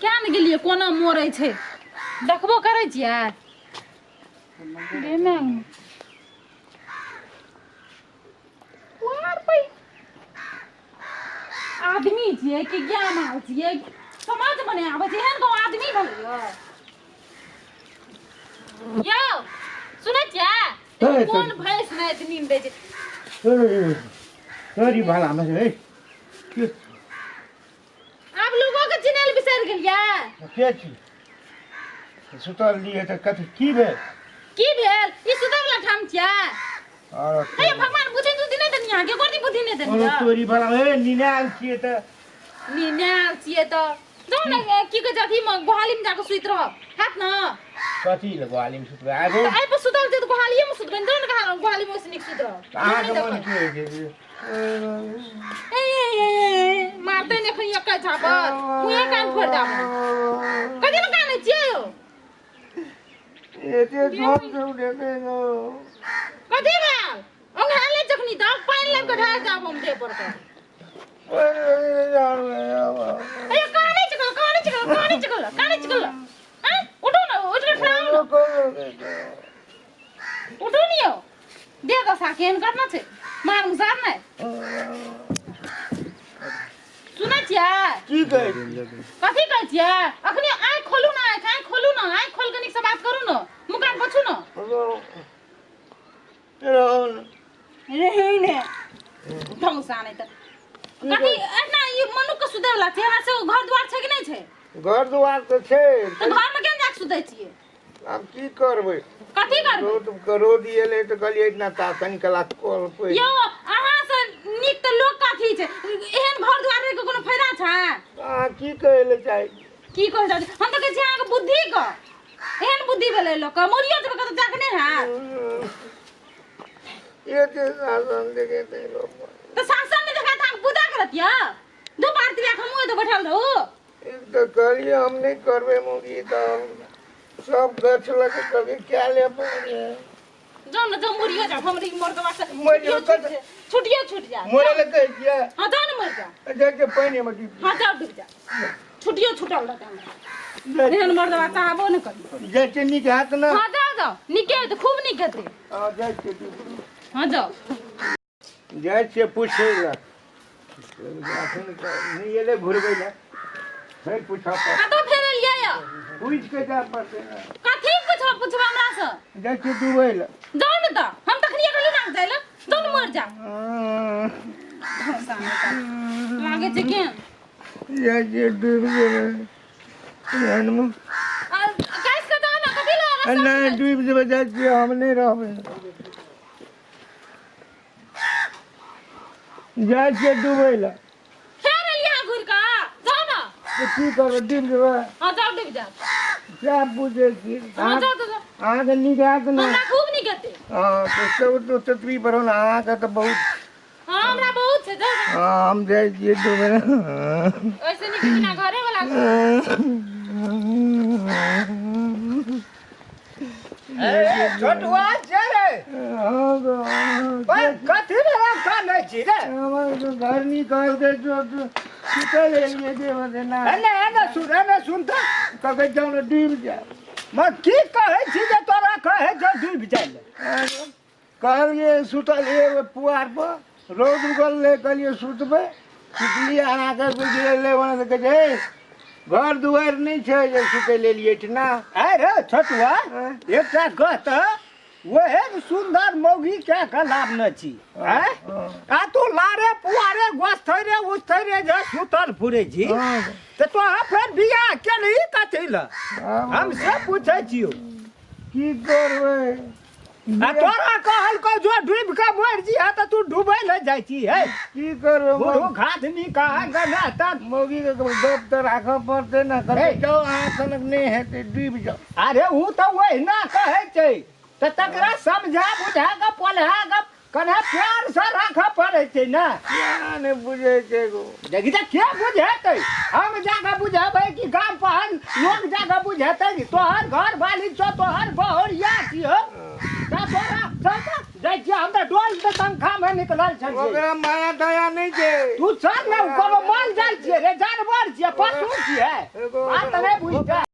क्या ने गेलियै कोना मोड़ै छै देखबो करै छियै गे माय। आदमी छियै कि ज्ञान आल छियै समझमे नहि आबै छै एहन गाँव आदमी भेलैया यौ सुनै छियै हे, कोन भैंस नहि एतनी नींद दै छै सॉरी भाला में ए के आब लोगो के चिन्है लए बिसरि गेलियै के छी सुतल रहियै तऽ कथी की भेल की भेल ई सुतै वला ठाम छियै और हे भगवान बुद्धि तुद्धि नहि देनी अहाँके गोटी बुद्धि नहि देनी और तोरी भाला ए निनायल छियै तऽ निनायल छियै तऽ जाउ ने की कहै छै अथीमे गोहालीमे जाकऽ सुति रहब हैत ने कथी लए गोहालीमे सुतबै आबो तऽ एहि पर सुतल छै तऽ गोहालिएमे सुतबै ने जाउ ने गोहालीमे ओहिसँ नीक सुति रहब अहाँके मन की होइ छै ए, ए, ए, ए, मारतै ने एखन एकै झापर मुँहे कान फोड़ि देब कथी लए कानै छियै यौ एते जोर से उठेतै गो कथी भेल ओंघा ले जखनी तऽ पानि लाबि कऽ ढारि देब हम देह पर के ए कानै छै कानै छै कानै छै कानै छै आँय उठू ने उठ कऽ ठहराउ ने उठू ने यौ दे दशा केहन करना छै मार मुसार नहि सुनै छियै की कहै छी? कथी कहै छियै अखने आँखि खोलू ने आँखि आँखि खोलू ने आँखि खोल कऽ नीकसँ बात करू ने मुँह कान पोछू ने रहू ने ढौसा नहि तऽ कथी एना ई मनुख के सुतै वला छै हमरा से घर दुआर छै कि नहि छै घर दुआर तऽ छै तऽ घरमे केना जाके सुतै छियै आब की करबै कथी करबै रोड के रोड एलै तऽ कहलियै एहिठिना ता कनि कला कल पे यौ अहाँ से नीक तऽ लोक कथी छै एहन घर दुआर रहि के कोनो फायदा छै अहाँ की कहै लए चाहै छी? की कहै चाहै छी? हम तऽ कहै छी अहाँके बुद्धि के एहन बुद्धि भेलै लोकके मरियो जेबै कतौ जाके नहि हैत एते शासन देखेतै लोक तऽ शासन नहि देखायत अहाँके पूजा करत यऽ दू बार तिला हमहूँ एतऽ बैठल रहू एक तऽ कहलियै हम नहि करबै मौगी तऽ सब गछ लऽ के कहलियै क्या ले पड़े जाउ ने जाउ मरियो जाउ हमर ई मर्दवा से मरि जाउ, छुटियो छुटियो छूट जायत मरे लए कहै छियै हाँ जाउ ने मरि जाउ जाइ छियै पानिमे डूबि हाँ जाउ डूबि जाउ छुटियो छुटल रहतै हमरा जाइ एहन मर्दवा चाहबो नहि करी जाइ छियै नीक हैत ने हाँ जाउ जाउ नीके हेतै खूब नीक हेतै हँ जाइ छियै डूबि हाँ जाउ जाइ छियै पूछै लए अखन तऽ नहि एलै घुरबै लए फेर पूछऽ पड़तै कतऽ फेर एलियै यऽ पूछि कऽ जाय पड़तै ने कथी पूछब पूछब हमरा से जाइ छियै डूबै लए जाउ ने तऽ हम तखनिये कहली ना जाय लए जाउ ने मर जा लागै छै केहन जाइ छियै डूबि जेबै एहनमे आ, कैस कऽ जाउ ने कथी लए रस्सा नहि डूबि जेबै जाइ छियै हम नहि रहबै जाइ छियै डूबै लए फेर एलियै अहाँ घुरि कऽ जाउ ने तऽ की करबै डूबि जेबै हँ जाउ डूबि जाउ सएह बुझै छी हँ जाउ तऽ जाउ अहाँके नीक हैत ने हमरा खूब नीक हेतै हँ तऽ सब तऽ ततबी पर ने अहाँके तऽ बहुत हँ हमरा बहुत छै जाउ ने हँ हम जाइ छियै डूबै लए ओहिसँ नीक बिना घरे वाला छोटुआ जे रे पर कथी रे कानै छी रे घर निकाल के जो सुतल एलियै जे ना एने एने सुन एने सुन तऽ कहै जाउ ने डूबि जायब म की कहै छी जे तोरा कहै जे डूबि जाइ लए कहलियै सुतलियै ओहि पुआर पर रौद उगल रहै कहलियै सुतबै सुतलियै अहाँके बुझि गेलै ओना तऽ कहै छै "हे, घर दुआरि नहि छै जे सुतै लए एलियै एहिठिना आइ रे छोटुआ एकटा कह तऽ ओहन सुन्दर मौगी कए कऽ लाबने छी आँय आ तू लारे पुआरे गोस्थरे उस्थरे जे सुतल फुरै छी तऽ तोरा फेर बियाह केलही कथी लए हम से पूछै छियौ की करबै आ तोरा कहलकौ जो डूबि कऽ मरि जिहा तऽ तू डूबै लए जाइ छी हे की करबै बूढ़ू आदमी कहाँ गना तऽ मौगीके गप तऽ राखऽ पड़तै ने कहलकै जाउ अहाँ सनक नहि हेतै डूबि जाउ अरे ऊ तऽ ओहिना कहै छै तऽ तकरा समझा बुझा कऽ पोल्हा कऽ कने प्यार से राखऽ पड़ै छै ने केना नहि बुझै छै गो देखी तऽ के बुझेतै हम जाकऽ बुझेबै कि गाम पर लोक जाकऽ बुझेतै कि तोहर घर वाली छौ तोहर बहुरिया छियौ तऽ तोरा चल तऽ जाइ छियै। छियै, हम तऽ डोल के तनखा मे निकलल छलियै। ओकरा माया दया नहि छै। तू चल ने, कोनो माल जाल छियै रे, जानवर छियै, पशु छियै, एगो- बात नहि बुझतै।